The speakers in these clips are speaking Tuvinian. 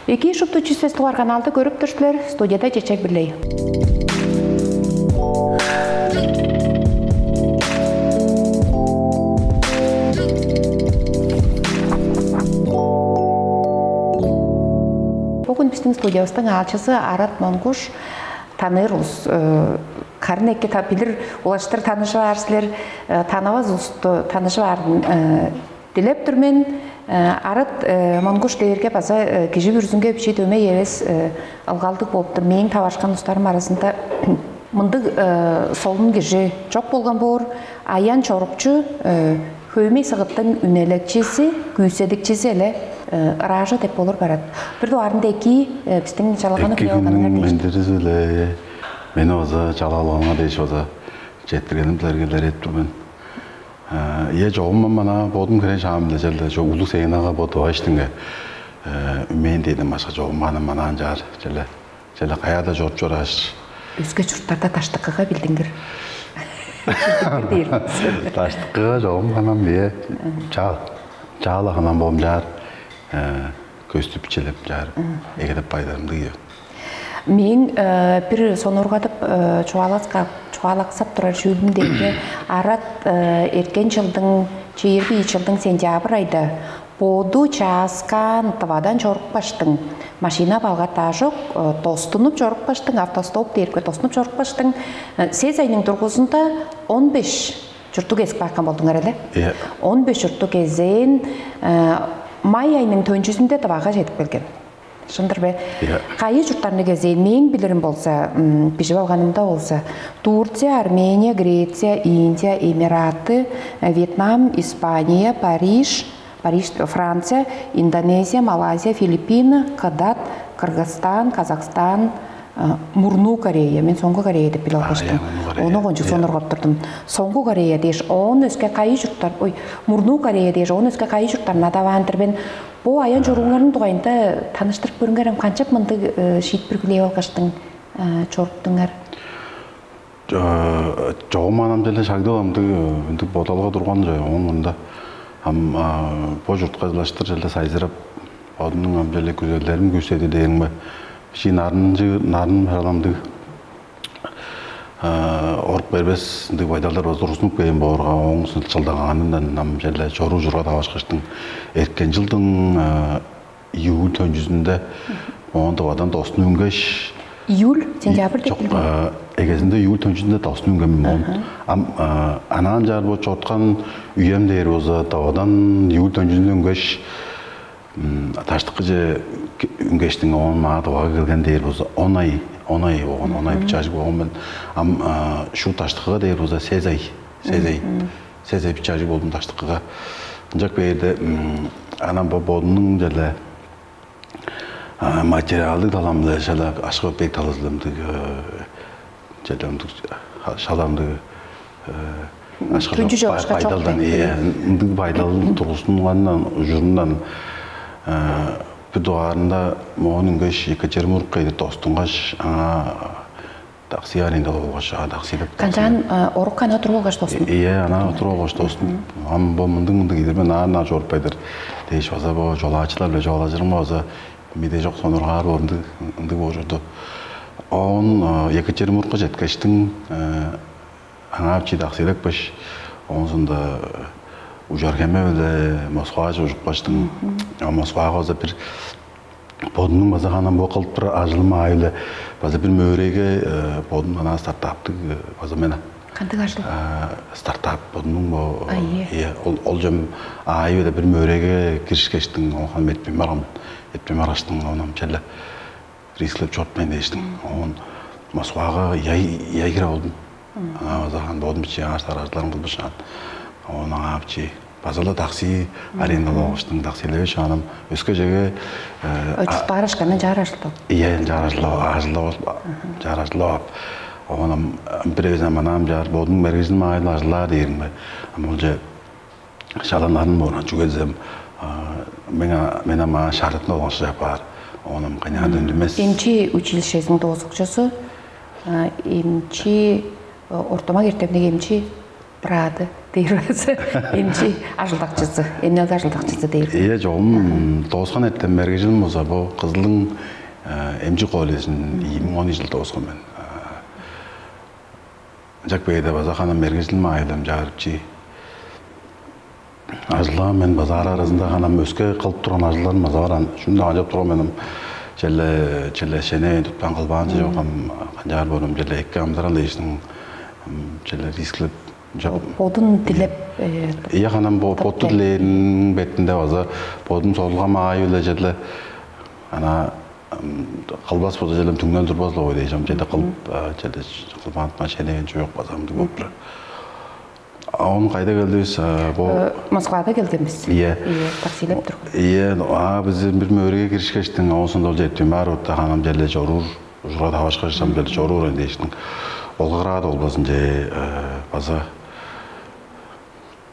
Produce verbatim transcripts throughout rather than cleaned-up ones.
Эки шупту чүс сес дугаар каналды көрүп тур силер. Студияда Чечек Билей. Бүгүн биздин студиябыздың аалчысы Арат Монгуш. Таныыр улус харын эки билир улаштыр таныжып аар силер, танавас улусту таныжып аарын дилеп тур мен. Арат Монгуш дээрге база кижи бүрүзүнге бичии дөмей эвес ылгалдыг болуп тур. Мээң таварышкан улустарым аразында мындыг солун кижи чок болган боор. Аян чорукчу, хөөмей сыгыттың үнелекчизи, күүседикчизи эле ыраажы деп болур барат. Бир дугаарында эки биздин чалаганы Эки күнүң мендиризи-биле мени база чалаалганга дээш база четтиргеним силерге илередип тур мен. Ие чогум мана бодум херен шаам дежелде чо улуг сценага бодуваштыңга үмээн дээдим башка чогум мана манаан чаар челе челе каяада чоруп чорааш Өске чурттарда даштыкыга билдиңер. Билдиңер дээр. Даштыкыга чогум манам бие чаал чаала ханам боом чаар көстүп челеп чаар эгедеп байдырымдыг. Мээң бир сонургадып чугаалаксап турар чүүлүм дээрге арат эрткен жылдың чейирби ийи жылдың сентябрь айда боду чааскаан тывадан чорупкаштың машина балгат-даа чок, достунуп чорупкаштың автостоп дээрге достунуп чорупкаштың сес айның дургузунда он беш чурттуг эзип каапкан болдуңар эле. Иә. Он беш чурттуг кезээн май айның төнчүзүндө тывага чедип келген. Шындыр бе? Иә. Кайы чурттарны кезээн мээң билирим болза, бижип алганымда болза, Турция, Армения, Греция, Индия, Эмираты, Вьетнам, Испания, Париж, Париж, Франция, Индонезия, Малайзия, Филиппины, Кыдат, Кыргызстан, Казахстан, Мурнуу Корея. Мен Соңгу Корея деп билип алгаштым. Ону кончук сонургап турдум. Соңгу Корея дээш, оон өске кайы чурттар, ой, Мурнуу Корея дээш, оон өске кайы чурттарны адаваан-дыр мен. Бо аян чоруңарның дугайында таныштырып көрүңерем, канчап мындыг шиитпир хүлээп алгаштың чоруптуңар? Чогум анам деле шагдып амдыг ындыг бодалга турган жок. Оң мында ам бо чуртка ылаштыр челе сайзырап, бодумнуң ам деле күзелдерим күрседи дээримге, бичии нарынчы нарын шаламдыг орук бербес ындыг байдалдар база тургузунуп кээн боорга, ооң чылдагаанындан ам челе чоруу чурга тавашкыштың эрткен жылдың июль төнчүзүндө оон тывадан достун үнгеш, Июль, сентябрь деп жок, билдим. Эгезинде июль төнчүзүндө достун үнгем мен. Ам анаан чаар бо чорткан үем дээр болза, тывадан июль төнчүзүндө үнгеш, даштыкыже үнгештиң оон маа тывага келген дээр болза, он ай, он ай болгон, он ай бичажык болгон мен. Ам шу даштыкыга дээр болза, сез ай, сез ай, сез ай бичажык болдум даштыкыга. Ынчак бээрде анан бо бодунуң деле материалдык таламда шала ашкы бек талазыламдык чедемдик шаламдык ашкы Түнчү чогушка байдалдан чок. Ындыг байдал тургузунгандан ужурундан бир дугаарында моон үнгеш Екатеринбургка эдип достунгаш аңаа такси арендалап алгаш, а такси деп Канчаан орук ана туруп алгаш достун. Ие, ана туруп алгаш достун. Ам бо мындыг мындыг идер мен аар-нар чоруппайдыр дээш база бо жолаачылар биле жолаажырымга база миде жок сонургаар боор ындыг ындыг боор чорду. Оон Екатеринбургка жеткештиң аңаа чи таксилекпеш, оонсунда ужар хеме биле Москвага ужукпаштың. Москвага база бир бодунуң база ханам бо кылып турар ажылым аайы-биле база бир мөөрейге бодум анаа стартаптыг база мен Кандыг ажыл? Стартап бодунуң бо А, ие. Ие, ол ол жем аайы-биле бир мөөрейге киришкештиң, оон ханам этпейн барган, этпейн баргаштың, оон ам челе рисклеп чоруппайн дээштиң. Оон Москвага яй яй кире болдум. Аңаа база хан бодум бичи аңаштар ажылдарын кылбышаан. Оон аңаа бичи база-ла такси арендалап алгаштың, таксилевишаан ам өске жеге Очуктаар ашканын чаар ажылдап. Ийе, чаар ажылдап, ажылдап, чаар ажылдап ап. Оон ам бир эвес ам анаам чаар бодунуң мергежин маайыл ажылдаар дээрим бе. Ам ол же шаланарын бооран чүгелзем мен мен ама шарытын олгончу апаар. Оон ам кайнаар дөндүмес. Эмчи училищезиниң доозукчусу, эмчи, ортомак эртемниг эмчи Брады дээр база эмчи ажылдакчызы, эмнелге ажылдакчызы дээр. Ийе, чогум дооскан эртем мергежилим болза бо Кызылдың эмчи колледжин ийи миң он жыл дооскан мен. Ынчак бээде база ханам мергежилим айылым чаарып чи. Ажылаа мен база ара аразында ханам өске кылып турган ажылларым база бар. Шүнү ажап турган меним челе челе шеневейн тутпаан кылбаан чыжок ам канчаар боорум челе эки амдырал дээшниң челе рисклеп Бодун дилеп. Ийе ханам ботту дилээриниң бетинде база бодун солгам аайы биле черле ана кылбас болза челем түңнен турбас ой дээшем чеде кылып чеде кылбаантма шенеген чүвек база ындыг болуп турар. А он кайда келдибиз? Бу Москвада келгенбиз. Ийе. Таксилеп турган. Ийе, а биз бир мөреге киришкештиң, оон соң ол жетпейм бар отта ханам черле чоруур. Ужурга тавашкаш ам бел чоруур дээштиң. Олгураа долбазын же база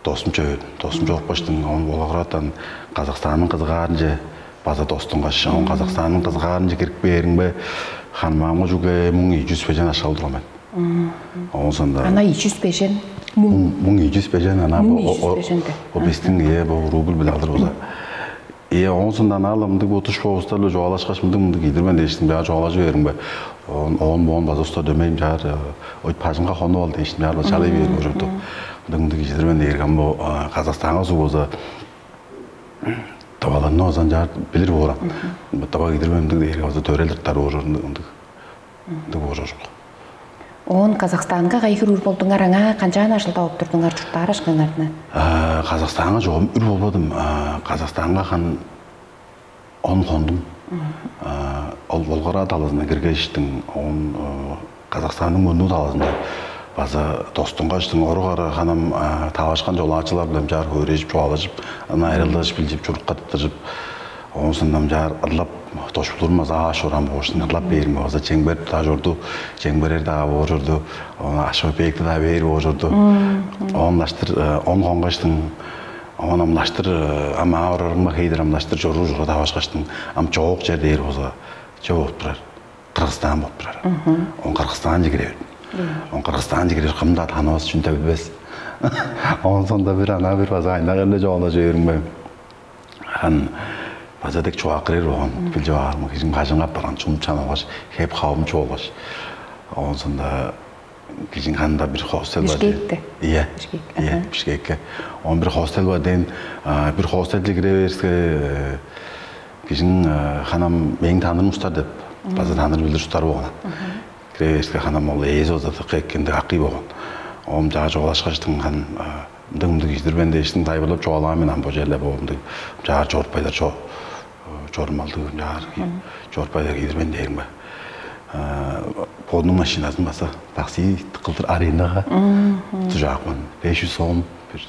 достум чөбөдүн. Достум чорупкаштың, ону олгураатан Казахстанның кызыгаарын же база достуңгаш, ону Казахстанның кызыгаарын же кирип бээриңбе ханмаамга чүгле муң ийи жүз бежен ашкал турган мен. Оон сонда Ана ичүс бежен муң. Муң ийи жүз бежен ана Муң бу- ичүс о- бежен де. О бистиң ие бу рубль биле алыр болза. Ие оон сонда ана ала мындыг бу туш бообустар биле чугаалашкаш мындыг мындыг ийдир мен дээштим жаа чугаалажы бериң бе? Оон оон моон база уста дөмейим жаар ой пажынга хонуп ал дээштим жаар чалый берип ужурду. Мындыг мындыг ийдир мен дээргем бу Казахстанга суг болза Дываларны озан чаар билир боорам. Дыва кидирбемдиг дээрге база төрел тыртар боорунуг ындыг бооружук. Оон Казахстанга кайгыр үр болдуңар, аңаа канчаан ажылдап оптурдуңар чурттаар ашкыңарны? Казахстанга чогум үр болбодум. Казахстанга хан он хондум. Ол Волгора талазына киргештиң, он Казахстандын мурнуу талазында база достуңгаштың орук ара ханам таалашкан жолаачылар биле чаар хөөрежип, чугаалажып, аны айрылдажып билчип, чурукка тыттыжып, оон сондам чаар ырлап дошпулурун база ааш орам боошун ырлап бээриң база чеңберип даа чорду, чеңберер даа боор чорду, ону ашып эпээкти даа бээр боор чорду. Оон ылаштыр он хонгоштуң оон амлаштыр ам аа орарыңма хейдер амлаштыр чоруу чуга даа башкаштың ам чоок чер дээр болза, чок болуп турар. Кыргызстан болуп турар. Он Кыргызстан жигирер. Он Кыргызстан жигирер кымда танывас чүнде билбес. Оон сонда бир ана бир база айнак эле жоона жибериңбе. Хан база дег чугаак кирер болгон. Бил чугаарым кижим кажыңап барган чумчан алгаш хеп хавым чуолгаш. Оон сонда кижиң ханда бир хостел бар. Бишкекте. Ие. Бишкек. Ие, Бишкекке. Он бир хостел бар ден бир хостелде кире берсе кижиң ханам мээң таныыр устар деп база таныыр билир устар болган. Кире берсе ханам ол ээзи база тыкка эккенде акый болган. Оом жаа чугаалашкаштың хан мындыг мындыг кижидир мен дээштиң тайбырлап чугаалаан мен ам бо черле бо мындыг жаар чоруппайлар чо чорумалдыг жаар чоруппайлар кижидир мен дээрим ба. Бодунуң машиназын база такси кылдыр арендага тужаакман. Беш жүз сом бир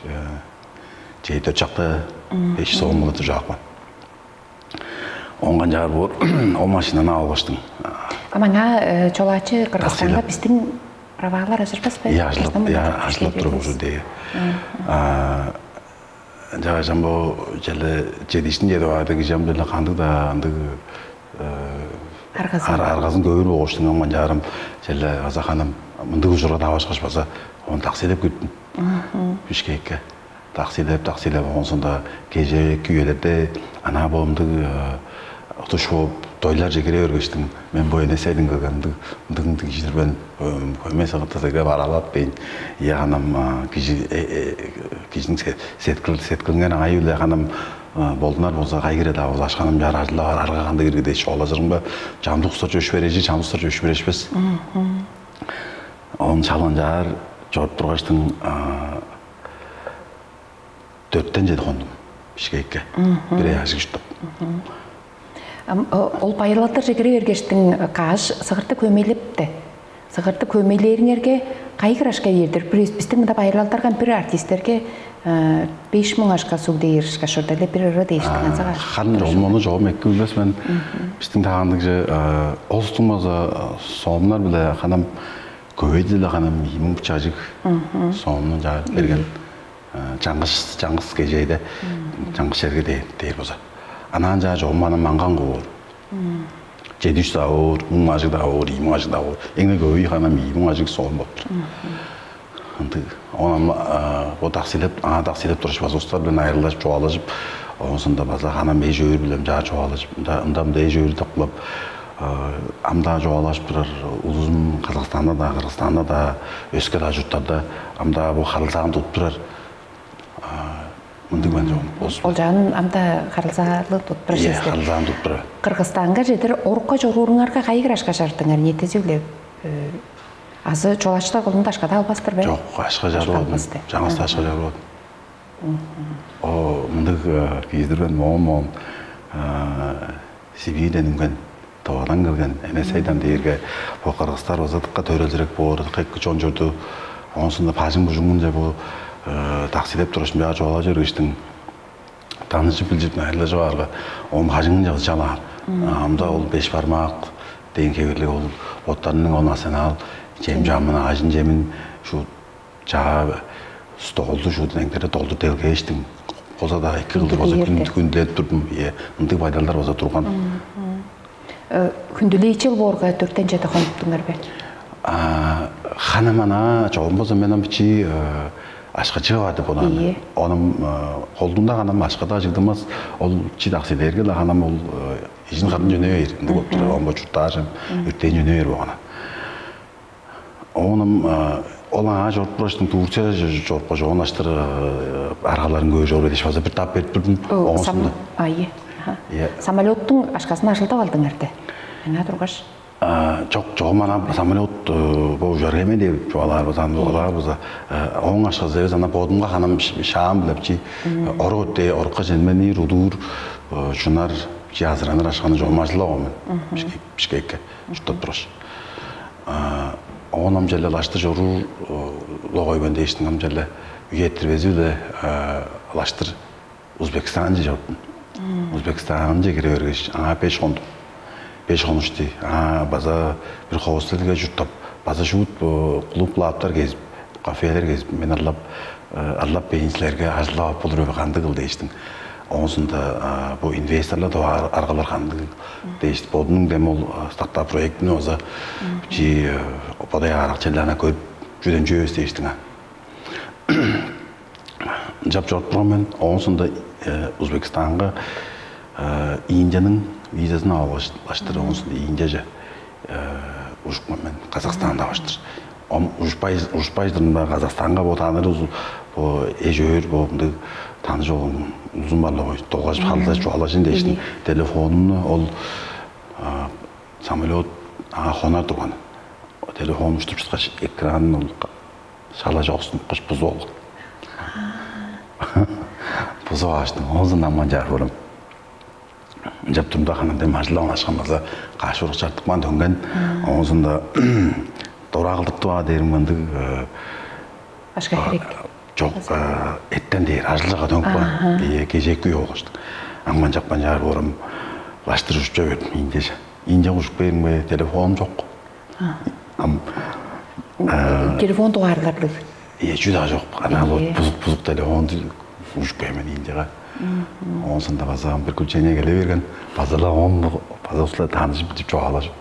чей дөрт чакта беш жүз сом кылдыр тужаакман. Оңган жаар боор ол машинаны алгаштың. А маңаа чолаачы Кыргызстанга биздин правалар ажырбас бе? Я ажлап я ажлап туруп ужур дее. Жагажам бо челе чедиштин чедип аарда кижи ам деле кандыг да андыг аргазын аргазын көбүр болгоштуң ам канчаарым челе аза ханым мындыг ужурга таап ашкаш база ону такси деп күттүм. Бишкекке такси деп такси деп оон сонда кежээ күйелерде ана бо мындыг туш бооп дойларже кире бергештиң мен бо эне седин кылган мындыг мындыг мындыг кижидир мен көме сыгытты сыгып аралап бейн ие анам кижи кижиниң сеткил сеткилинген аңай биле анам болдунар болза кай кире даа болза ашканым чаар ажылдап арга кандай кирге дээш оолажырым ба чамдык устар чөш бережи чамдык устар чөш берешпес. Оон шалган чаар чоруп тургаштың дөрттен чеди хондум Бишкекке. Бир ай ажыг уштуп. Ол байырлалдарже кире бергештиң кааш сыгырты көмейлепти. Сыгырты көмейлээриңерге кайгырашка ийирдир. Бир биздиң мында байырлалдарган бир артисттерге беш муң ашка суг дээр ышкаш орда эле бир ыры дээштиң ансага. Харын жолмону жогум эки билбес мен. Биздиң таандыгже ол устумаза соомнар биле ханам көбейди эле ханам ийи муң бучажык соомну жаап берген. Чаңгыс чаңгыс кежээде чаңгыс черге дээр дээр болза. Анаан чаа чогум ана маңган коор. Чеди үч даа оор, муң ажыг даа оор, ийи муң ажыг даа оор. Эңне көбүй ханам ийи муң ажыг соон болуптур. Ындыг. Оон ам бо таксилеп, аңаа таксилеп турушпас улустар биле айырылажып, чугаалажып, оон соонда база ханам эш өөр билем чаа чугаалажып, ында ында мында эш өөр токулап, амдаа чугаалажып турар улузум Казахстанда-даа, Кыргызстанда-даа, өске-даа чурттарда амдаа бо харылзаан тудуп турар. Мындыг мен чогум. Ол жаан амда харылзаалыг тудуп турар. Харылзаан тудуп турар. Кыргызстанга чедир орукка чорууруңарга кайы кырашка чардыңар, нетези биле? Азы чолачта кулунда ашкада албастыр бе? Жок, ашка жарбадым. Албасты. Жаңасы ашка жарбадым. О, мындыг киздирген моон моон Сибирьден үнген, Тывадан келген эмесейден дээрге бо кыргыздар база дыкка төрелдирек боор, дыкка эки чон чорду. Оонсунда бажың бужуңунча бу таксилеп турушум жаа чугаалажыр киштиң таныжып билчип найырлажып аарга, оон бажыңынча ылчалаар. Амда ол беш бармак дээн хевирлиг ол боттарының ол национал чем жамын, ажын жемин, шу чаа столду шуут эңдере долдур делгээштиң. Болза-даа эки кылдыр болза күндүлеп турдум. Ие, ындыг байдалдар болза турган. Хүндүлээчел боорга дөрттен чеде хонуптуңар бе? Хана-мана чогум болза мен ам бичи ашкачыга барды болан. Ие. Оном холдунда ханам ашкада ажыгдымас. Ол чи таксилерге-ла ханам ол ижин хатын жөнөөр ындыг болуп турар. Омбо чурттаажам өртейин жөнөөр болгана. Оонум ол аңаа чоруп тургаш, Турция чорупкаш, оон аштыр аргаларын көөр чоруур дээш база бир таап берип турдум. Оон Айы. Самолеттуң ашказын ажылдап алдыңар де. Аңаа тургаш. Чок, чогум ана самолет бо ужар эме деп чугаалаар база, аны чугаалаар база. Оң ашказы эвес ана бодумга ханам шаам билепчи. Орук өттей, орукка женмени рудуур чунар чи азыраныр ашканы чогум ажылдап мен. Бишкекке чурттап тургаш. Оон ам черле лашты чоруур логойбан дээштиң ам черле үе эрттирбези-биле лаштыр Узбекстанче чордум. Узбекстанче кире бергеш, аңаа беш хондум. Беш хонушту. Аңаа база бир хостелге чурттап, база шуут клуб лааптар кезип, кафелер кезип, мен ырлап ырлап бейин силерге ажылдап ап болур бе, кандыг кыл дээштиң. Оонсунда бу инвесторлар да аргалар кандыг дээш, бодунуң дем ол стартап проектини база чи бодай аарак челле ана көрүп, чүден чүвес дээштиң. Ынчап чоруп турган мен. Оонсунда Узбекстанга Индияның визасын алып алыштыр. Оонсунда Индияже ужупкан мен, Казахстанда баштыр. Ом ужуппай ужуппайдырында Казахстанга бо тааныр бо эжөөр бо мындыг таныш болгон узун барлыгы долгажып халда чугаалажын дээштин. Телефонумну ол самолет ага хонар турган. Телефон уштуп чыткаш, экранын ол шала чогустунупкаш бузуп алган. Бузуп ааштым. Оозун аман чаар болом. Ынчап турумда ханам дем ажылдан ашкан база каш урук чартыкпаан төнген. Оозунда дора кылдыртып аа дээрим ындыг. Ашка херек. Жок, эттен дээр ажылчага төнүп каан. Ие, кежээки үй болушту. Аңман чакпан чаар боорум, лаштыр ужупча бердим. Индеже инже ужуп бериңме, телефонум жок. Ам телефон дугаарларлыг. Ие, чүү даа жок. Ана бузук бузук телефонду ужуп бермен Индияга. Оон сонда база приключение келе берген. Базала он база усла таанышып битип чугаалажып.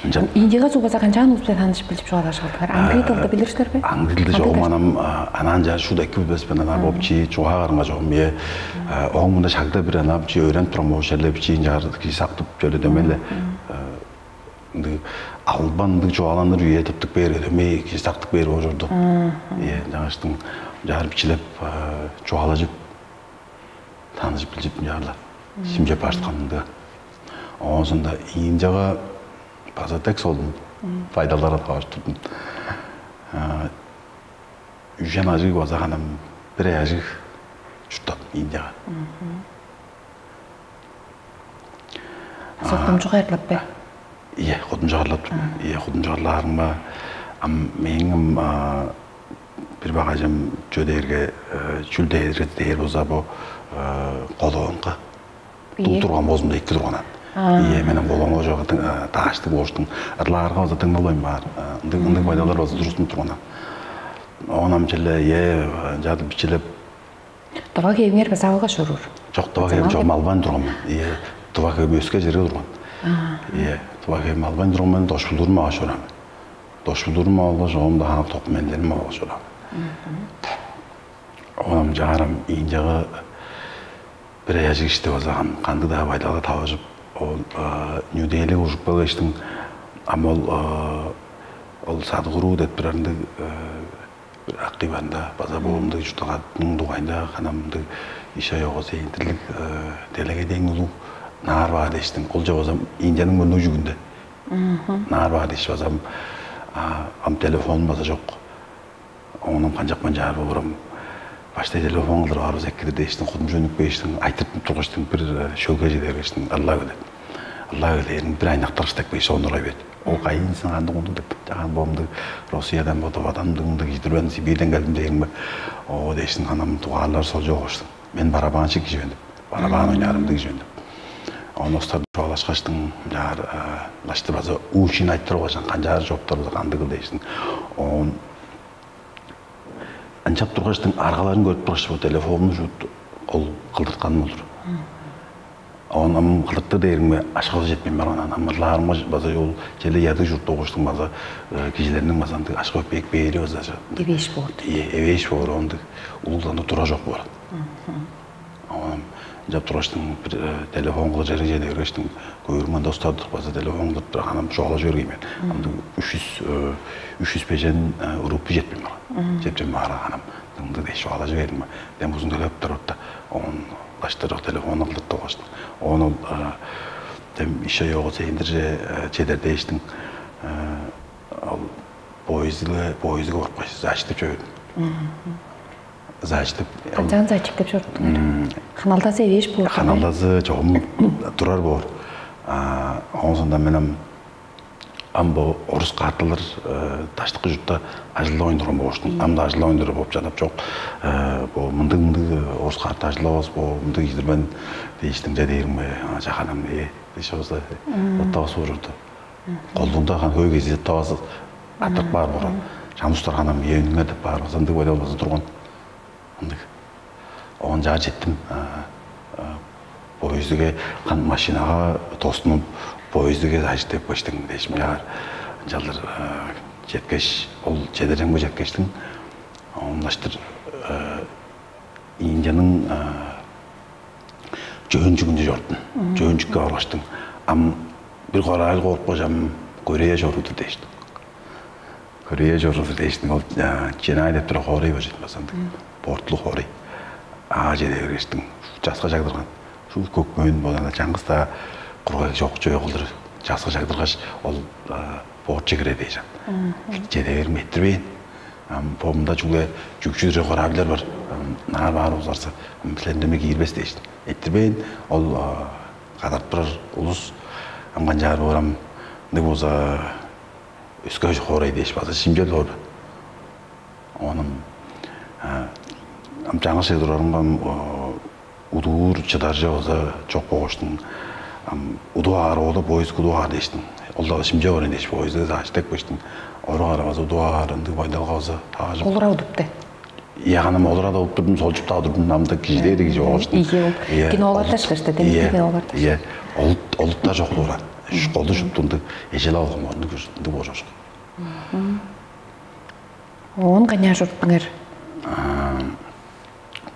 Ынчан Индияга суу база канчаан улус-биле таанышып билип чугаалашып алдыңар? Аңгы тылды билир силер бе? Аңгы тылды чогум анам анаан чаа шууда эки билбес мен анаа бопчи чугаа карынга чогум бие оң мында шагда бир анаа бичи өөренип турам ол шерле бичи инчаар кижи сактып чөлү дөмей эле ындыг албан ындыг чугааланыр үе тыптык бээр дөмей кижи сактык бээр болчорду. Э жаңаштың жаар бичилеп чугаалажып таныжып билчип мынчаарлар шимчеп баштыканымда оозунда Индияга база тек солдум. Байдалдары таваш турдум. Үжен ажыг база ханам бир ай ажыг чурттадым Индияга. Соктумчуга арлап бе? Ие, кудумчуга арлап турдум. Ие, кудумчуга арлаарымга ам мээң ам бир багажым чү дээрге чүл дээрге дээр болза бу колоонга дуу турган болзумда эки турганан. Ие, менен колоонго ошо тааштыг болуштуң ырлаарга база дыңналбайн баар. Ындыг ындыг байдалар база турустун турганан. Оон ам чиле ие жады бичилеп. Дава кээбиңер база алга шоруур. Жок, дава кээбим жок, малбайн турган мен. Ие, дава кээбим өске жерге турган. Ие, дава кээбим малбайн турган мен, дошпулдуурум ага шораан. дошпулдурум алгаш, оомда хаак документилерим алгаш орам. Оон чаарам Индияга бир аяжык ишти база кандыг-даа байдалга тавыжып, ол Нью-Дели ужуп келгештиң, ам ол ол Садгуру деп турарындыг бир акый барында база боомдуг чурттагадының дугайында ханамдыг иш айоого сейиндирлиг делегедең улуг наар баар дээштиң. Ол же база Индияның мурнуу жүгүнде наар баар дээш базам ам телефонум база жок. Оонун канчап канчаар боор ам. Баштай телефон кылдыр баарбыз эккидир дээштиң, кудумчу үнүп кээштиң, айтырып тургаштың бир шөлге чеде бергештиң ырла келет. Ырла келээрин бир айнактар ыштап кээш ондургай бет. Ол кайын сен андыг ондур деп жаган боомдуг Россиядан бодуп адамдыгындыг идирбен Сибирьден келдим дээримме. Оо дээштиң анам дугаарлар солчу болгуштуң. Мен барабанчы кижи мен деп. Барабан ойнаарымдыг кижи мен деп. Ону остар чугаалашкаштың жаар лашты база уушин айтырып алган канчаар чоптор база кандыгыл дээштиң. Оон ынчап тургаштың аргаларын көрүп тургаш бо телефонну шут ол кылдыртканым болур. Оон ам кылдыртты дээримге ашкызы жетпейн барган ам ырлаарымга база ол челе ядыг чурт догуштуң база кижилерниң база ындыг ашкы бек бээри база Эвээш боор. Эвээш боор ондуг улугланып тура жок боор. Оон жап тургаштың бир телефон кылыр жерге чеде бергештиң көөрүмөн достардык база телефон кылып тура анам чугаалажы берген мен. Андыг үш жүз үч жүз бежен рупий жетпейн барган. Жепчен баара анам дыңды дээш чугаалажы бердим. Дем узун төлеп туруп да оон баштырык телефонну кылдырып алгаштым. Оон ол дем ишо йогу сээндирже чедер дээштиң. Ол поездиге поездиге барып кайсыз ачтып чөбедим. Зачтып Канчаан зачик деп чоруттуңар? Ханалдазы эвээш боор. Ханалдазы чогум турар боор. Оон сонда мен ам ам бо орус карталар даштыкы журтта ажылдап ойндурган болуштум. Ам да ажылдап ойндуруп болуп чадап жок. Бо мындыг мындыг орус карта ажылдабас бо мындыг ийдир мен дээштим же дээрим бе? Жаханам ээ дээш болза оттавас болчурду. Колдуунда хан хөй кезии оттавас артык баар боор. Чамдыктар ханам ээ үнүңер деп баар база ындыг бойдал база турган. Ындыг. Оон чаа четтим. Поездиге кан машинага тостунуп поездиге дажы деп баштың дээшим чаар ынчалдыр четкеш ол чедереңбе четкештиң оондаштыр Индияның чөөн чүгүнче чордум. Чөөн чүкке баргаштың ам бир корайл кооп кожам Корея чоруур дээштим. Корея чоруур дээштиң ол Ченай деп тура хоорай бар чүве база ындыг. Портлуг хоорай. Аа чеде бергештиң. Часка чагдырган. Шул көк мөөн болана чаңгыс-даа кургай чок чөй кылдыр часка чагдыргаш ол боорче кире дээш ам. Чеде берип эттирбээн. Ам бо мында чүгле жүкчү корабльлер бар. Наар баар узарса, силердеме киирбес дээш. Эттирбээн ол кадарып турар улус ам канчаар боор ам ындыг болза өске хоорай дээш база шимчел боор. Оным ам чаңгыс чер турарымга ам удуур чыдаржа база чок болгоштун. Ам удуп аар оолу поиск удуп аар дээштин. Ол дагы шимче барайн дээш поиск аш деп кештин. Ору кара база удуп аар ындыг байдалга база таажып. Олура удупту. Яганам олура да уттурдум, солчуп да турдум, намда кижи дээри кижи болгоштун. Ийе ол. Киноларда шыгышты, демги киноларда. Ийе. Олуп олуп да жок болган. Школду шуптунду эжеле алган болду. Ынды болчок. Оон канчаар чоруптуңар?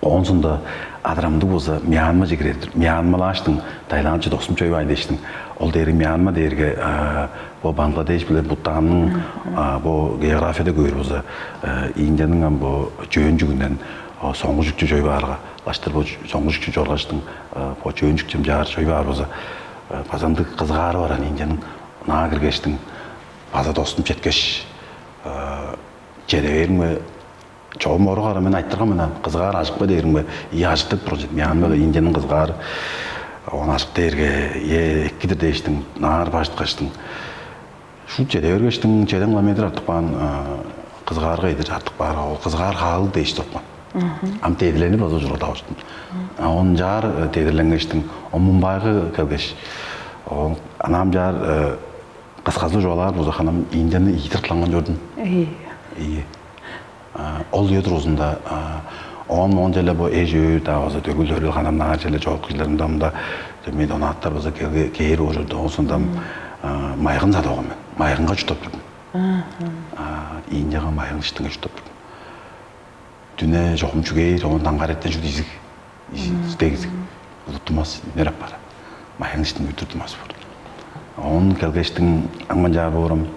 Оонсунда адырамдыг болза Мьянмаже кирер-дир. Мьянмалааштың Таиландчы досум чөй байн дээштиң. Ол дээри Мьянма дээрге бо Бангладеш биле Бутанның бо географияда көөр болза Индияның ам бо чөөн жүгүнден соңгу жүкчү чөй баарга, баштыр бо соңгу жүкчү чоргаштың бо чөөн жүкчүм чаар чөй баар болза базандыг кызыгаары баран Индияның наа киргештиң база достум четкеш чеде бериңме чогум ору кара мен айтырган мен кызыгаар ажыкпа дээримге ии ажыктып турган чет мянмада Индияның кызыгаары оон ажык дээрге ээ эккидир дээштиң наар башыткаштың шут чеде бергештиң чеден километр артык баан кызыгаарга эдир артык баар ол кызыгаар хаалыг дээш турупкан ам дедилени база ужура табыштым он жаар дедирленгештиң он мумбайга келгеш ол анаам жаар кысказы чугаалаар болза ханам Индияны ийи тыртланган чордум. Ийи. Ол үе тургузунда оон моон челе бо эш өөр даа база төгүл төрүл ханамнаар челе чоок кижилеримде ымда дөмей донаттар база кээр ужурда оонсундам майгын садып алган мен. Майгынга чурттап турдум. Индияга майгын иштинге чурттап турдум. Дүне чогум чүгээр, оон даңгар эртен шуут изиг. Изиг, дегизиг. Улуттумас үнер апаар. Майгын иштинге үтүрдүмас боор. Оон келгештиң аңман чаар боорум.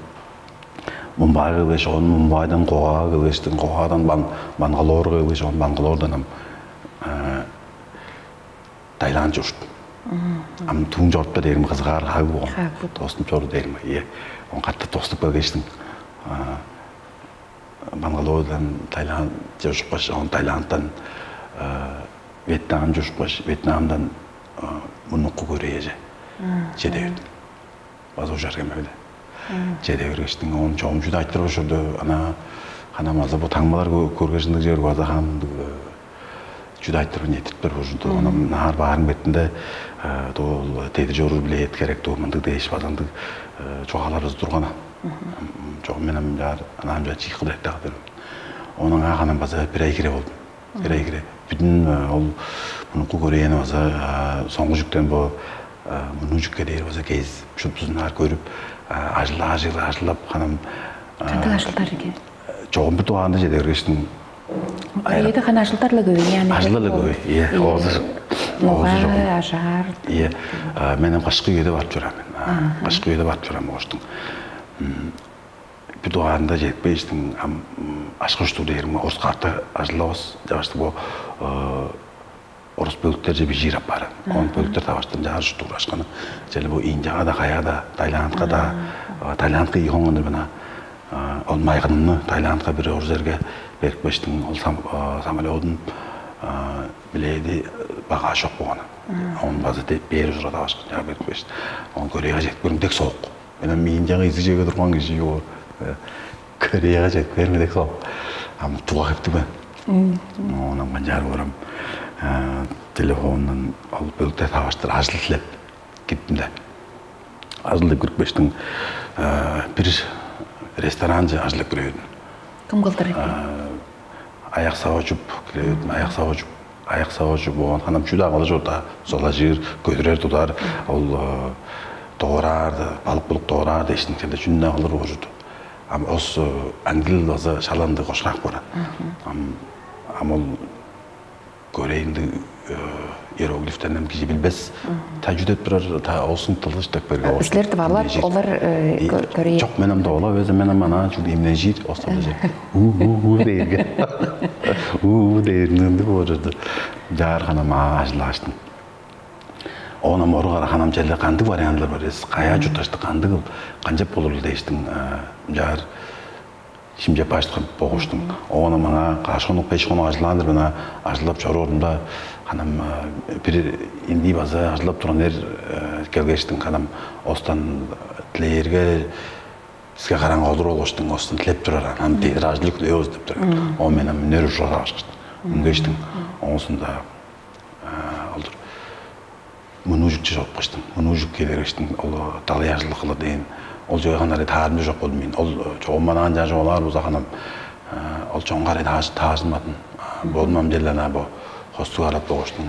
Мумбайга келгеш, оон Мумбайдан Гоага келгештиң, Гоадан Бан Бангалорга келгеш, оон Бангалордан ам Таиланд чорут. Ам туң чорупта дээрим кызыгаар хагы болган. Хагы. Достум чору дээрим. Ие. Он катты доступ келгештиң. Бангалордан Таиланд чорушпаш, он Таиландтан Вьетнам чорушпаш, Вьетнамдан мунукку Кореяже чеде бердим. База ужар кеме биле. Чеде бергештиң, он чогум чүдө айтырып ошурду. Ана хана маза бу таңмалар көргеш ындыг жер база хам чүдө айтырып нетиптер ужурду. Онун наар баарын бетинде дол теди чоруур билет керек дуу мындыг дээш база ындыг чугааларыбыз турган. Чогум мен ам жаар анаам жаа чыйкы деп дагы. Онун ага ханам база бир ай кире болдум. Бир ай кире. Бүтүн ол мунуку көрээни база соңгу жүктен бо муну жүкке дээр база кез шуптузунаар көрүп ажыл ажыл ажылдап ханам Кандай ажылдар экен? Чогум бир дугаанда чеде бергештиң Кореяда хана ажылдар ла көбөй яны. Ажылдар ла көбөй. Ие, оозу Нуга, ажаар. Ие. Мен кышкы үйде барып чораам мен. Кышкы үйде барып чораам оштуң. Бир дугаанда жетпештиң ам ашкы уштур дээрим орус карта ажыллавас жабаштык бо орус бөлүктерже бижиир аппаары. Он бөлүктер табаштан жаар уштур ашканы. Жели бу Индияга да, каяа да, Таиландка да, Таиландка ийи хонган бана ол майгынны Таиландка бир орус эрге берип кештиң ол самолетун билээди багаж жок болганы. Он база бээр ужура табашкан жаа берип кештиң. Он Кореяга жетип көрүм дек соок. Мен ам Индияга изиг жеге турган кижи боор. Кореяга жетип көрүм дек соок. Ам туга кептиг мен. Онан канчаар көрөм. Телефонунан ол бөлүктер табаштыр ажыл тилеп киттим да. Ажыл деп кирип кештиң бир ресторанче ажыл деп кире бердим. Кым кылдыр экен? Аяк сава чуп кире бердим. Аяк сава чуп, аяк сава чуп болгон ханам чүдө кылыш орта солажыр, көдүрер тудар ол доораар, балык булук доораар дээштин чеде чүнүнө кылыр оожуду. Ам ос ангил база шаланды кошкак бора. Ам ам ол көрейинди иероглифтен кижи билбес. Та чүдеп турар та олсун тылыш деп берген. Силер дывалап олар көрей. Жок мен ам довалап өзү мен ам ана чул эмнежир осталажы. У у у дээрге. У у дээринди боорду. Жаар ханам ажылаштым. Оон ам ору кара ханам челе кандыг вариантлар бар эс? Каяа чуртташты кандыг канчап болурлу дээштиң жаар шимчеп баштым богуштум. Оон маңаа каш хонук беш хонук ажылаан-дыр мына ажылдап чоруурумда ханам бир индии база ажылдап турган эр келгештиң ханам остан тилээрге сизге караң олур болгуштуң остун тилеп турар анан дедир ажылдык өбүз деп турар. О мен мүнөр ужура башкыштым. Үнгештиң оңусунда олдур мынуу жүкче чогупкаштың, мынуу жүк келириштиң ол далай ажылдык кылыр дээн. Ол жойган аре таарымча жок болду мен. Ол чогуманаан жаа жоолаар болза ханам ол чоңгар таажынмадым. Бодум амчелден бо хостуг арат богуштуң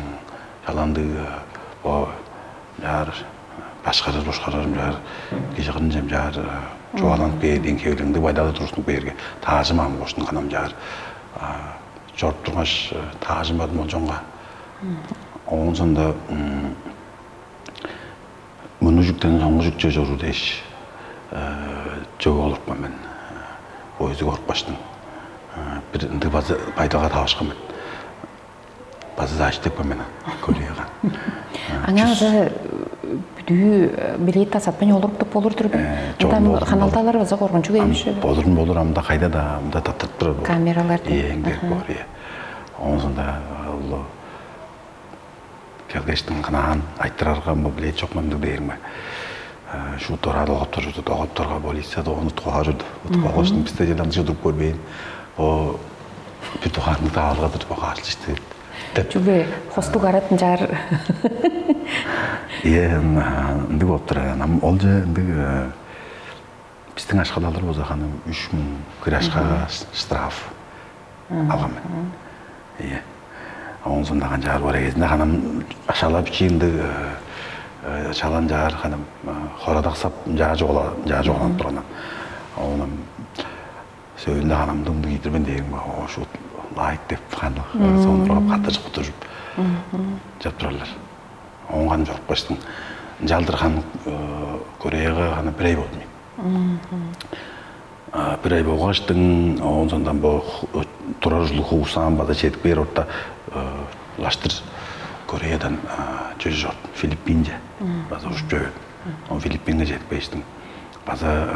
жаландыг бо жаар башкарыр бушкарарым жаар кижи кырынчам жаар чугааланып кээр дээн кевилиңдиг байдалы туруступ кээрге таажымаан богуштуң ханам жаар чоруп тургаш таажымадым ол чоңга. Оон соонда муну жүктен соңгу жүкче чоруур дээш чөге олурупкан мен. Поездиге орупкаштың бир ындыг база байдалга тавышкан мен. База заштыпкан мен Кореяга. Аңаа база бүдүү билет сатпайн олуруп туп болур тур бе? Ындан каналдалар база коргунчуг эмиш. Болурун болур амда кайда да амда таптырып турар. Камералар. Эң бер боор. Оон соонда ол келгештиң кынаан айтырарга мо билет жок мындыг дээриң бе? Шу дора догоптор чурду, догопторга полицияда ону тугажырды. Болгоштун бизде жылан чудуруп көрбейн. О бир тугаанны таалгадыр бо каалчышты. Чүге хостук аратын жаар. Е ындыг болуп турар. Ам ол же ындыг биздин ашкалалар болза ханы үч муң кир ашкага штраф алган мен. Ие. Оңзундаган жаар бар эгезинде ханам шала бичиимди шалан жаар ханам хорадаксап жаа жола жаа жогаланып турганам. Оон сөөлүнде ханамдың киидирбен дээрим, ошо лайк деп ханы сонургап каттыжып кутужуп чап турарлар. Оон чорупкаштың, ынчалдыр хан Кореяга ханы бир ай болду мен. Бир ай болгаштың, оон сондан бо турар ужурлуг хуусаан база чедип кээр орта, улаштыр Кореядан чөже чордум, Филиппинче база ужуп чөөр. Оон Филиппинге чедип кээштиң, база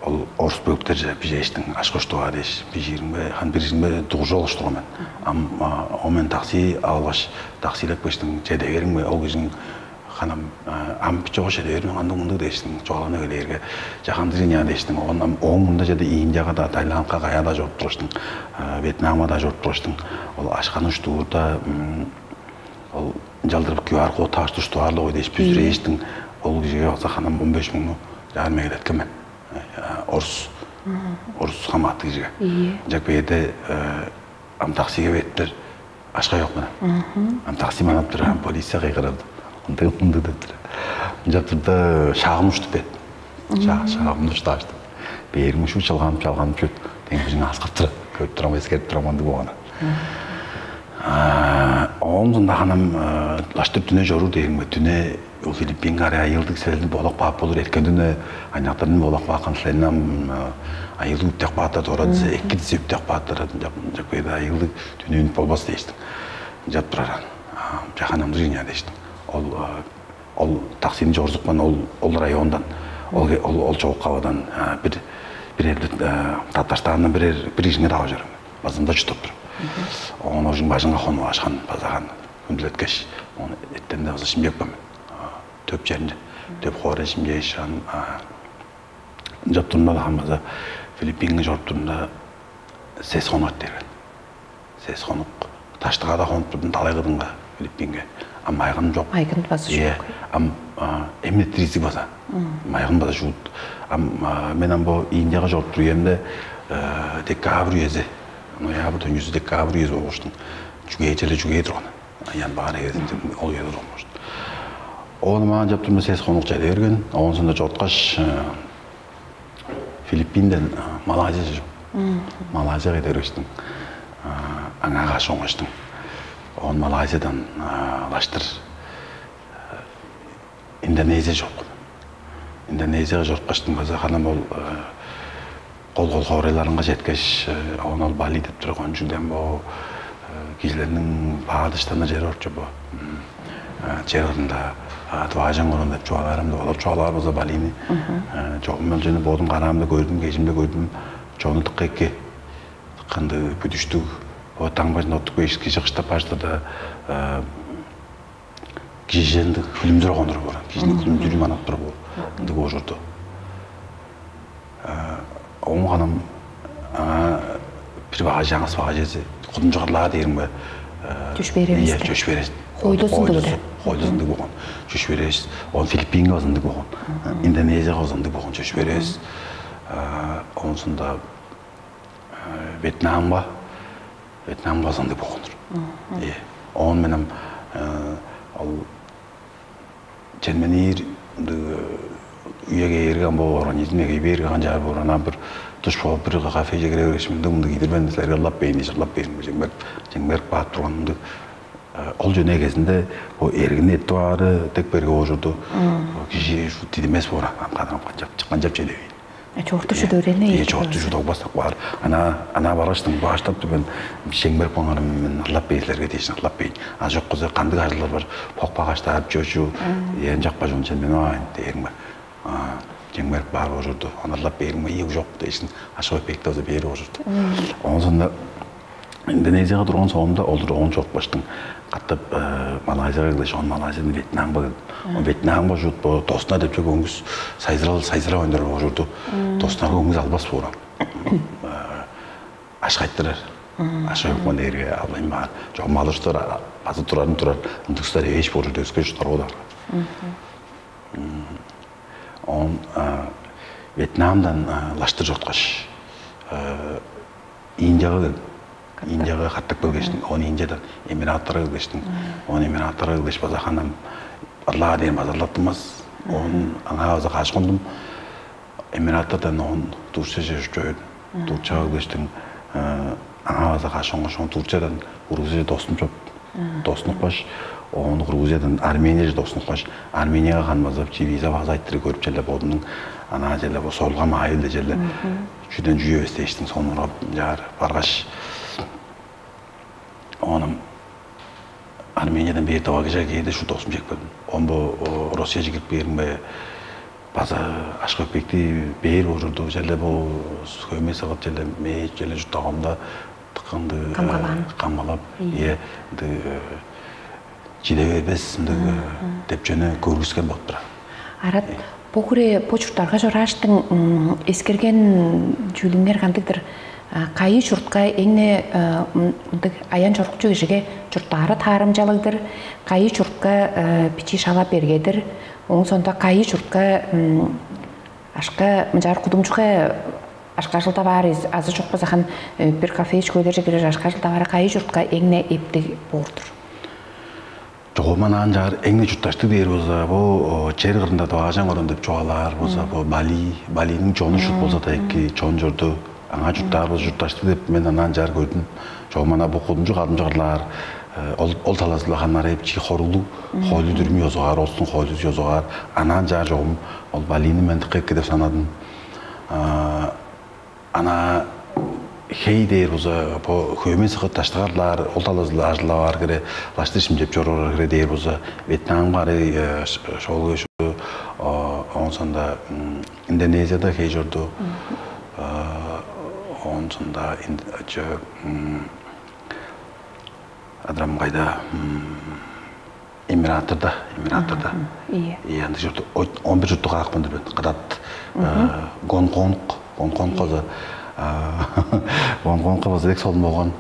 ол орус бөлүктерже бижээштиң, ашкош дугаар дээш бижииримге, хан биризимге дугуржу олуштурган мен. Ам о мен такси алгаш, таксилеп кештиң, чеде бериңме, ол кижиң ханам ам биче ошо чеде бериң, андыг мындыг дээштиң, чугаалана келээрге, жакандыр ыйнаан дээштиң. Оон ам ооң мында чеде Индияга да, Таиландка, каяа-даа чоруп тураштың, Вьетнамга-даа чоруп тураштың, ол ашканы уштуурда ол ынчалдыр Q R код таарышты уштугаарлыг ой дээш бүзүрээштиң, ол кижиге база ханам он беш муңну чаар мегелеткен мен. Орус, орус хамааты кижиге. Ынчак бээде ам таксиге беттер, ашка чок мына. Ам такси манап тур, ам полиция кыйгырады. Ындыг мындыг деп тур. Ынчап турда шагым уштуп бет. Шагым уштааштым. Бээрим ушу чалганып чалганып чүт. Тең бижиң аскап тура. Көрүп турам, эскерип турам ындыг болганы. Оон сондагынам лаштыр дүне чоруур дээримге, дүне ол Филиппинге арай айыылдыг селдин болок баап болур, эрткен дүне айнактардан болок баакан силерни ам айыылдыг үптек бааттар дора дизе, эки дизе үптек бааттар жакпайда, айыылдыг дүне үнүп болбас дээштиң. Жап тураран. Жахан амдыр ийин дээштиң. Ол ол таксини чорзупкан ол ол райондан, ол ол ол чогуккавадан бир бир эрлик Татарстандан бир бир кижиңе таап чорум. Базында чутуп тур. Оон ожуң бажыңга хонуп ашкан базаган хүндүлеткеш, ону эттен де база шимчепкен мен. Төп черинде төп хоорай шимчээш ан ынчап турумда да хамбаза Филиппинге чоруп турумда сес хонук берген. Сес хонук таштыгада хонуп турдум далай кыдынга Филиппинге. Ам майгын жок. Айгын база Е, жок. Ам эмне тризик база. Майгын база жуут. Ам мен ам бо Индияга чоруп туруемде декабрь үези, ноябрь төнчүсү декабрь үези болуштум. Чүгээрчеле чүгээр турган. Январь эгезинде ол үези турган болуштум. Ону маан жап турма сес хонук чеде берген. Оон сонда чорткаш Филиппинден Малайзияже чоп. Малайзияга эдериштиң. Аңаа каш оңаштың. Он Малайзиядан лаштыр Индонезия чоркун. Индонезияга чорупкаштың база ханам ол кол кол хоорайларынга четкеш, оон ол Бали деп тур кончугден бо кижилерниң баадыштаныр чери орчу бо. Чер кырында дуаажан курун деп чугаалаарым деп олар чугаалаар болза Балини чогум ол жөнү бодум караамда көрдүм, кежимде көрдүм. Чону тыкка эки кынды бүдүштүг. О таң бажында оттук беш кижи кыштап баштырда кижи ындыг хүлүмдүр оонур боор. Кижини хүлүмдүрү манап тур боор. Ындыг оожурду. Оон канам аңаа бир багажы аңыс багажы эзи кудумчугарлаа дээрим бе? Чөш беребиз. Ийе, чөш беребиз. Хойлузун дыгыра. Хойлузун дыг болгон. Чөш беребиз. Он Филиппинге озундуг болгон. Индонезияга озундуг болгон чөш беребиз. Онусунда Вьетнамга Вьетнамга озундуг болгонур. Э, оон менен ол Чемнениир ындыг үеге эрген бо организмге кей берген канчаар боор анан бир туш болуп бир кафеже кире беришим ындыг мындыг идирбен силерге ылап бейни жырлап бейни жеңмерк жеңмерк баап турган мындыг ол жөн эгезинде бо эргини эттип аары дег берге оожурду кижи дидимес боор кадан канчап канчап чедебейн Чорту шүдөрени Э, чорту жудогбас бар. Ана ана бараштың баштап тур мен шеңбер поңарым мен ырлап бейлерге дейшин ырлап бейн. А жок кызы кандык ажылар бар. Покпа каштаар чочу. Ен жакпа жон чен мен айн дээрим бар. А жеңбер бар ожурду. Аны ырлап бейрим ий жок дейшин. Ашыгып бекте болза бери ожурду. Онсонда Индонезияга турган соомда олар оон чорупкаштың катап Малайзияга келгеш, он Малайзияны Вьетнамга келдим. Он Вьетнамга жут бо досуна деп чок өңүс сайзырал сайзырап ойнор болчурду. Досунарга өңүс албас боорам. Ашкайттырар. Ашкай укман дээрге албайн баар. Жок малыштар база турарын турар. Ындыкстар эвеш болчурду өскө жуттар болар. Он Вьетнамдан лаштыр жоткаш Индияга келдим. Индияга каттап келгештим. Он Индиядан Эмираттарга келгештим. Он Эмираттарга келгеш база ханам ырлаа дээн база ырлаттымас. Он аңаа база каш кондум. Эмираттардан оон Турцияже чоюн. Турцияга кылыштың аңаа база каш оңгош оон Турциядан Грузияже достунуп чоп. Достунупкаш, оон Грузиядан Арменияже достунупкаш, Арменияга кан база чи виза база айттырыг көрүп челе бодунуң ана челе бо солгам айыл челе чүден чүү эвес дээштиң сонурап жаар баргаш, оонум Армениядан бээр дывагыжа кээде шут осум чекпедим. Он бо Россияже кирип бээримге база ашка өкпекти бээр болчурду. Черле бо хөме сыгып черле мээ черле чурттагамда тыкынды Камгалаан. Камгалап Ийе. Ие ынды чиде бербес ындыг деп чөне көргүскен болуп турар. Арат, бо хире бо чурттарга чорааштың эскерген чүүлүңер кандыгдыр? Кайы чуртка эң-не мындыг аян чорукчу кижиге чурттаары таарымчалыгдыр, кайы чуртка бичии шала бергедир, оң сонда кайы чуртка ашка мынчаар кудумчуга ашкажылда баар азы чок базахан бир кафе ичкөөлерже кирер ашкажылда баар кайы чуртка эң-не эптиг боор-дур? Чогуман аан чаар эң-не чуртташтыг дээр болза, бо чер кырында Дуаажаң орун деп чугаалаар болза, бо Бали, Балиниң чону шут болза да эки чон чорду. Аңаа чурттаар болза чуртташтыг деп мен анаан чаар көрдүм. Чогуман бу кудумчу кадымчы кырлаар ол ол талазы-ла ханнар эпчи хоруглуг хойлу дүрүм ёзугаар, олстуң хойлузу ёзугаар. Анаан чаар чогум ол Балини мен дыка эки деп санадым. Ана хей дээр болза, бо хөөмей сыгыт даштыгарлаар, ол талазы-ла ажылдаваар хире, лаштыр шимчеп чоруур хире дээр болза, Вьетнамга арай шоолуг эш оон сонда Индонезияда хей чорду. Оон сонда адырам кайда Эмиратырда, Эмиратырда. Ие. Ие, андыг чурту, он бир чурту каапкан деп кадат. Гонконг, Гонконг коза. Гонконг коза дек солун болгон.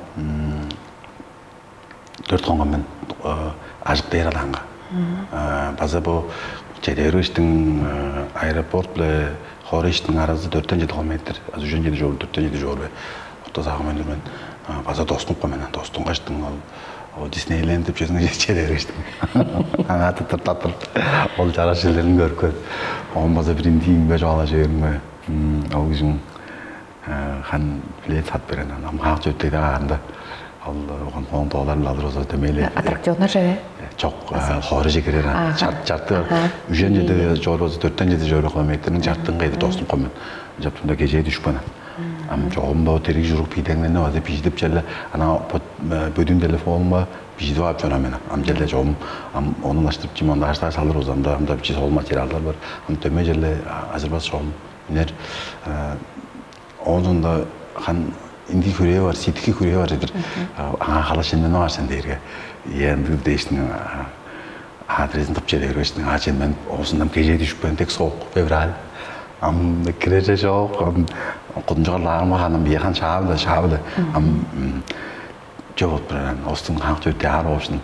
Төрт конган мен ажык дээр алаанга. База бу чедер иштиң аэропорт биле хор иштиң аразы төрттен жети километр. Аз үжен жети жол төрттен жети жол бе. Орта сагым өндүр мен. База доступ кой мен. Достуңгаштың ол Ол Диснейленд деп чезинге чедер иштиң. Аңаа тыттыр таттыр. Ол чараш жерлерин көрүп көр. Он база бир индиин бе жоала жиберин бе. Ол кижиң хан билет сат берген ам хаак чөптейди аарында. Ал оон доолар биле алыр болза дөмейле. Аттракционнар же? Чок, хоору же кирер. Чарт чарты үжен жети жор болза төрттен жети жор километрин чартын кайда доступ комен. Жаптымда кежээ дүшпүн. Ам чогум бо териг журук пидеңнени база бижидип черле ана бөдүүн телефонумга бижидип алып чорам мен. Ам черле чогум ам ону ылаштырып чим анда аштаа салыр болза анда анда бичи сол материалдар бар. Ам дөмей черле азырбас чогум үнер. Оон соонда хан инди хүрээ бар, ситки хүрээ бар дедир. Аңаа халаш эмнени бар сен дээрге. Е ындыг дээштиң адресин тып чеде бербештиң. А чен мен оозундан кежээ дүшүп каан тек соок февраль. Ам кирер же жок. Ам кудумчуга лаарымга ханам бие хан шаабыла шаабыла. Ам чок болуп турар. Остуң хаак чөп тяар болушун.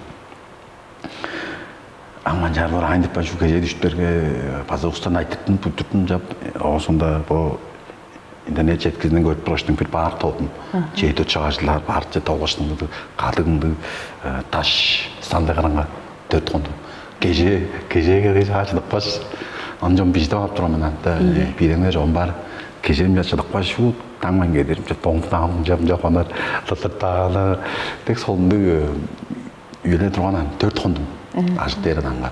Ам манчаар боор аайын деп бажу кежээ дүштүрге база устан айтыртын, туттуртун жап, оозунда бо интернет четкизинен көрүп тургаштың бир баар толдум. Чеди чагажылар баар че толгаштың кадыгынды таш стандыгараңга төрт кондум. Кежээ кежээ келгеш ачыдыкпаш. Анчон бижде алып турам мен анда биреңе жон бар. Кежем жа чыдыкпаш шуу таңман кедиримче тоңуп таамынча мынча хонар тыртыртаалар. Тек солунду үйеле турган төрт хондум. Ажык дээр адамга.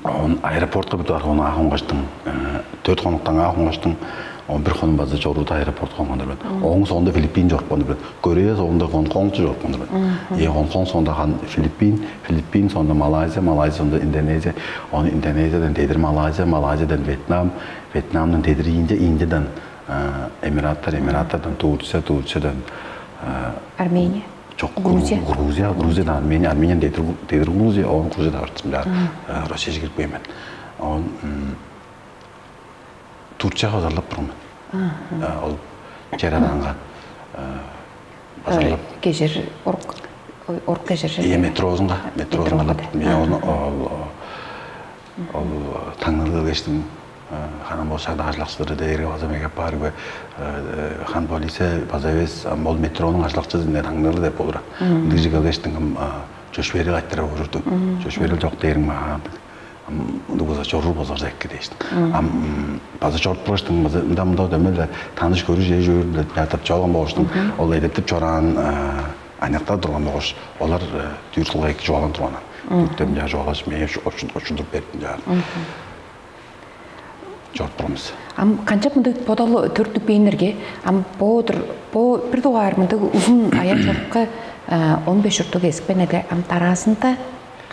Он аэропортка бүтүп арган ага онгаштың төрт хонуктан ага онгаштың он бир хонум база чоруута аэропортка онгон деп. Оң соонда Филиппин чорупкан деп. Корея соонда Гонконгчу чорупкан деп. Е Гонконг соонда хан Филиппин, Филиппин соонда Малайзия, Малайзия соонда Индонезия, он Индонезиядан дедир Малайзия, Малайзиядан Вьетнам, Вьетнамдан дедир Индия, Индиядан Эмираттар, Эмираттардан Турция, Турциядан Армения. Чок, Грузия. Грузия, Грузиядан Армения, Арменияден дедир дедир Грузия, он Грузияда бартым жаа. Россияже кирип кээмен. Он Турцияга базарлап турган мен. Ол чер адаанга базарлап. Кежер орук орук кежер. Ие метрозунга, метрозунга. Мен оны ол ол таңнылы кештим. Ханам болса да ажлакчылары дээрге база меге бар бе. Хан полиция база эвес, ол метронуң ажлакчысы не таңнылы деп болур. Ындыг жыгыл кештиң чөшпери кайтырып урурду. Чөшпери жок дээрин мага Ындыг болза чоруур болза эки дээштиң. Ам база чоруп тургаштың, база ында-мында дөмей-ле таныш көрүш эш өөрүнде ятып чогулган болуштуң. Ол эдертип чораан аныяктар турган болгаш, олар дүүр кылга эки чугаалан турганнар. Дүртем жаа чугаалаш, мээ очундур берип жаар. Чоруп турганбыз. Ам канчап мындыг бодал төрүттүп бээннерге? Ам бо бо бир дугаар мындыг узун аян чорукка он беш чурттуг эзипкен эде. Ам дараазында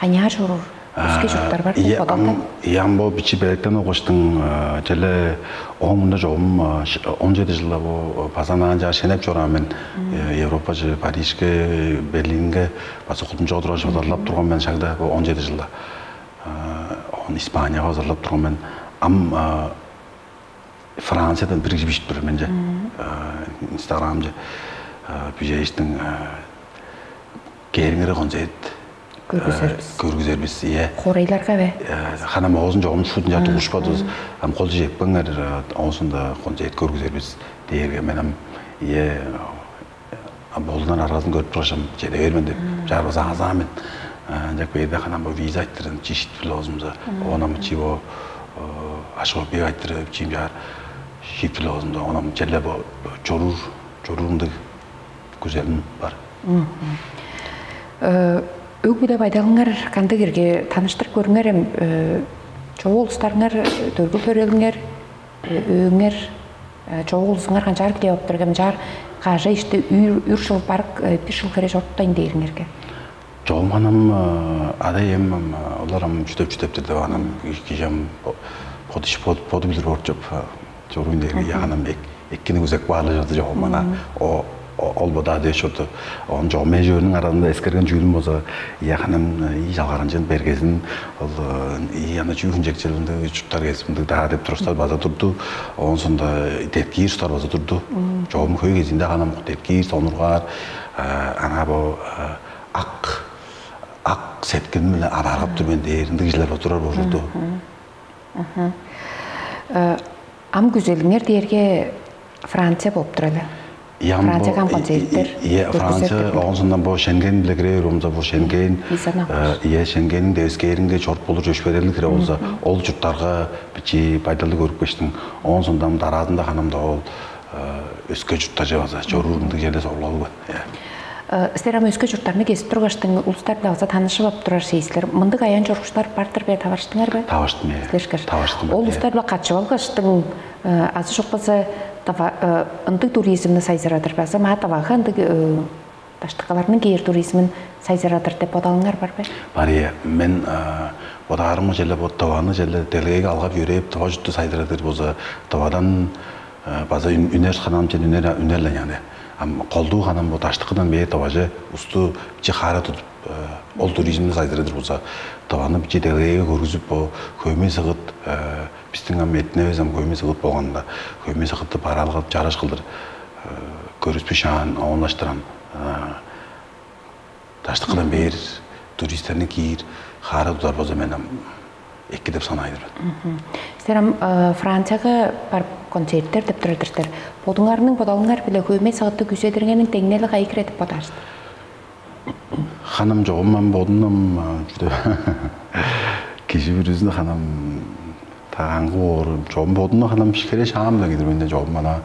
канчаар чоруур өске чурттар бар деп бодалда? Ам бо бичи белектен угаштың, черле оон мында чогум он жети жылда бо база наан чаар шенеп чораан мен. Европаже, Парижке, Берлинге база кудумчуга тургаш базарлап турган мен шагда, бо он жети жылда. Он Испанияга базарлап турган мен. Ам Франциядан бир кижи бижип тур менче. Инстаграмче бижээштиң, кээриңер концерт көргүзербиз. Көргүзербиз, ие. Хоорайларга бе? Хана моозун чогум шудун чартып ушпадывыс. Ам кол жетпеңер, оозунда концерт көргүзербиз дээрге, мен ам ие болдунар аразын көрүп турашам, чеде бермен деп чаар база азаа мен. Ынчак бээрде хана бо виза айттырын чишит билозумза, оона мычи бо ашоо бек айттырып чим чаар шиит билозумза, оона челе бо чоруур чоруур ындыг күзелим бар. Өг-бүле байдалыңар кандыг ирге таныштырып көрүңер эм, чогуу улустарыңар, дөргүл төрелиңер, өөңер, чогуу улузуңар канчаар килеп ап турган, чаар кажа ишти үр шыл барык бир шыл хере чоруптайн дээриңерге? Чогум анам ада эм олар ам чүдеп чүдептир деп анам кижи ам бодуш боду билир орчуп чоруун дээрге анам эк эккини күзек баарлажырды чогум ана. Ол бодаа дээш чорду. Он чогум эжөөнүң аразында эскерген чүүлүм болза, яханым ий жалгарынчын бергезин ол ий ана чүү хүнчекчилинде чуттар кезип ындыг даа деп турустар база турду. Оон сонда деткиир устар база турду. Чогум хөй кезинде ханам деткиир сонургаар ана бо ак ак сеткилим биле арааргап тур мен дээр ындыг кижилер отурар болчукту. Ам күзелиңер дээрге Франция болуп тур эле. Францияга ам концерттер. Ие, Франция оон сондан бо Шенген биле кирээр умза бо Шенген. Ие, Шенгенин девискээринге чоруп болур чөпшүрелин кире болза, ол чурттарга бичи байдалды көрүп кештиң. Оон сондан дараазында ханамда ол өске чурттарже база чоруур ындыг жерде сорлалып. Силер ам өске чурттарны кезип тургаштың улустар-биле база таанышып ап турар силер. Мындыг аян чорукчулар бар-дыр бе, таварыштыңар бе? Таварыштым, э. Силер ышкаш. Таварыштым. Ол улустар-биле катчып алгаштың азы чокпаса ындыг туризмни сайзырадыр бе? Азы маа тавага ындыг даштыкаларның кээр туризмин сайзырадыр деп бодалыңар бар бе? Бар, э. Мен бодаарымга желе бо таваны желе делгеге алгап йөрээп, тава жутту сайзырадыр болза, тавадан база үнер ханам чен үнер үнерлен яны. Ам колдуу ханам бо даштыкыдан бээр таважы усту чи хаара тудуп ол туризмни сайдырыдыр болза, таваны чи делгеге көргүзүп бо хөймө сыгыт биздин ам этинебиз ам хөймө сыгыт болганда хөймө сыгытты бараалгап жараш кылдыр көрүспү шаан оонлаштырам. Даштыкыдан бээр туристерни киир хаара тудар болза мен ам эки деп санаайдыр. Силер ам Францияга барып концерттер деп турар-дыр силер. Бодуңарның бодалыңар биле хөйме сагытты күзедиргениң деңнели кайы кире деп бодаар силер? Ханым жогум ам бодунам чүдө кижи бүрүзүн ханам таагы боор чогум бодунда ханам бишкере шаам да кидир менде жогум ана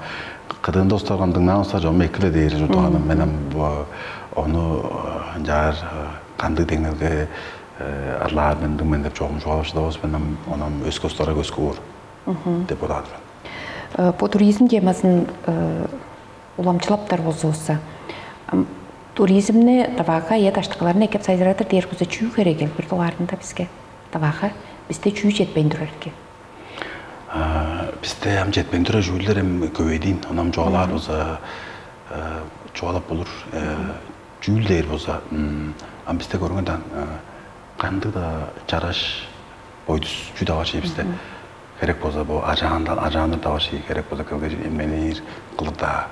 кыдыында устарган дыңнаан устар жогум экиле дээр журду ханам мен ам ону жаар кандыг деңнелге арлаар мен дың мен деп чогум чугаалап шыдавас мен ам онам өскө устарга көскү боор деп бодаар мен. Бу туризм темасын уламчылаптар болзувусса, туризмни даваага я даштыкыларны экеп сайзырадыр дээр куза чүү херегил бир дугаарында бизге даваага бизде чүү жетпейн турар экен? Бизде ам жетпейн турар чүүлдер эм көбейдиин, ону ам чугаалаар болза чугаалап болур. Чүүл дээр болза ам бизде көргөнден кандыг-даа чараш бойдус чүү давар чей бизде. Керек болза бу ажаандан ажааныр давар чей керек болза келгеже эмненир кылыр-даа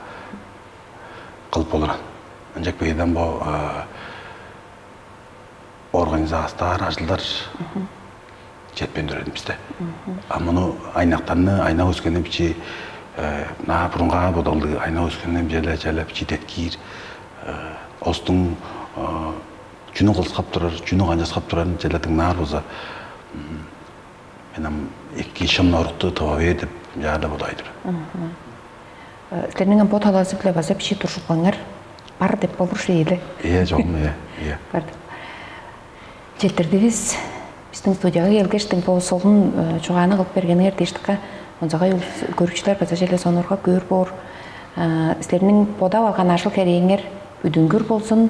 кылып болур. Ынчак бейден бу организациялар ажылдар жетпейн турар бизде. А муну айнактанны айнак өскенин бичи наа бурунгаа бодалды айнак өскенин желе желе бичи деткиир остуң чүнү кылыскап турар, чүнү канчаскап турарын чеде дыңнаар болза, Мен ам эки шым норукту тыва бээр деп ынчаар-даа бодаар-дыр. Силерниң ам бо талазы-биле база бичии туржулгаңар бар деп болур шейле. Ийе, чогум, ийе, ийе. Бар деп. Четтирдивис. Биздин студияга келгештиң бо солун чугааны кылып бергениңер дээштикке онзагай улус көрүкчүлер база челе сонургап көөр боор. Силерниң бодап алган ажыл херээңер бүдүнгүр болзун.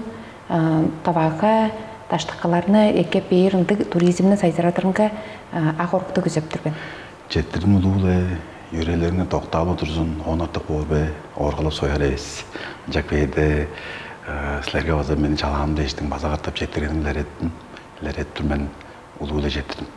Таваага даштыкыларны эке бээр ындыг туризмни сайзырадырынга ак орукту күзеп тур мен. Четтирдим улуу-ле. Йөрээлериңер доктаап отурзун, оон артык боор бе, ооргалап сояр эвес. Ынчак бээрде силерге база мени чалаам дээштиң база катап четтиргеним илереттим. Илерет тур мен улуу-ле четтирдим.